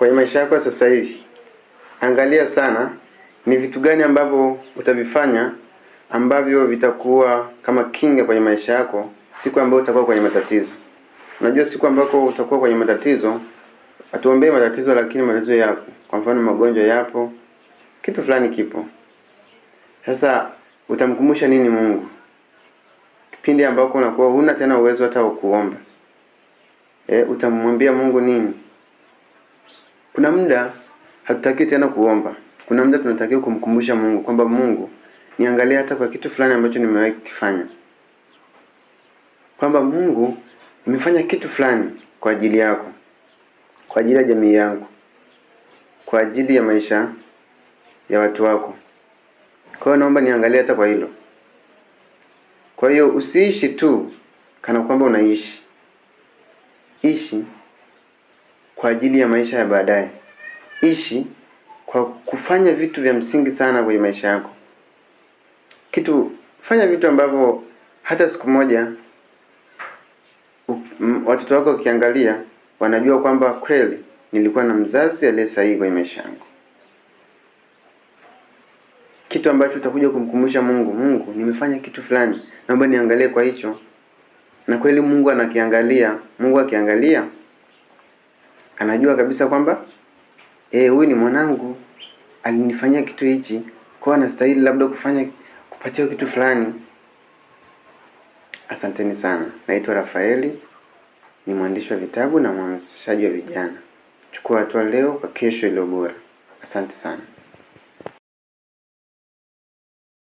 Kwenye maisha yako sasa hivi, angalia sana ni vitu gani ambavyo utavifanya ambavyo vitakuwa kama kinga kwenye maisha yako siku ambayo utakuwa kwenye matatizo. Unajua siku ambako utakuwa kwenye matatizo, hatuombei matatizo, lakini matatizo yapo. Kwa mfano magonjwa yapo, kitu fulani kipo. Sasa utamkumbusha nini Mungu kipindi ambako unakuwa huna tena uwezo hata wa kuomba? Utamwambia Mungu nini? Kuna muda hatutaki tena kuomba. Kuna muda tunatakiwa kumkumbusha Mungu kwamba Mungu, niangalie hata kwa kitu fulani ambacho nimewahi kukifanya, kwamba Mungu, nimefanya kitu fulani kwa ajili yako, kwa ajili ya jamii yangu, kwa ajili ya maisha ya watu wako. Kwa hiyo naomba niangalie hata kwa hilo. Kwa hiyo usiishi tu kana kwamba unaishi, ishi kwa ajili ya maisha ya baadaye. Ishi kwa kufanya vitu vya msingi sana kwenye maisha yako. Kitu fanya vitu ambavyo hata siku moja watoto wako wakiangalia wanajua kwamba kweli nilikuwa na mzazi aliye sahihi kwenye maisha yangu. Kitu ambacho utakuja kumkumbusha Mungu, Mungu, nimefanya kitu fulani, naomba niangalie kwa hicho. Na kweli Mungu anakiangalia. Mungu akiangalia anajua kabisa kwamba huyu ni mwanangu, alinifanyia kitu hichi, kwa anastahili labda kufanya kupatiwa kitu fulani. Asanteni sana. Naitwa Rafaeli, ni mwandishi wa vitabu na mhamasishaji wa vijana. Chukua hatua leo kwa kesho iliyo bora. Asante sana.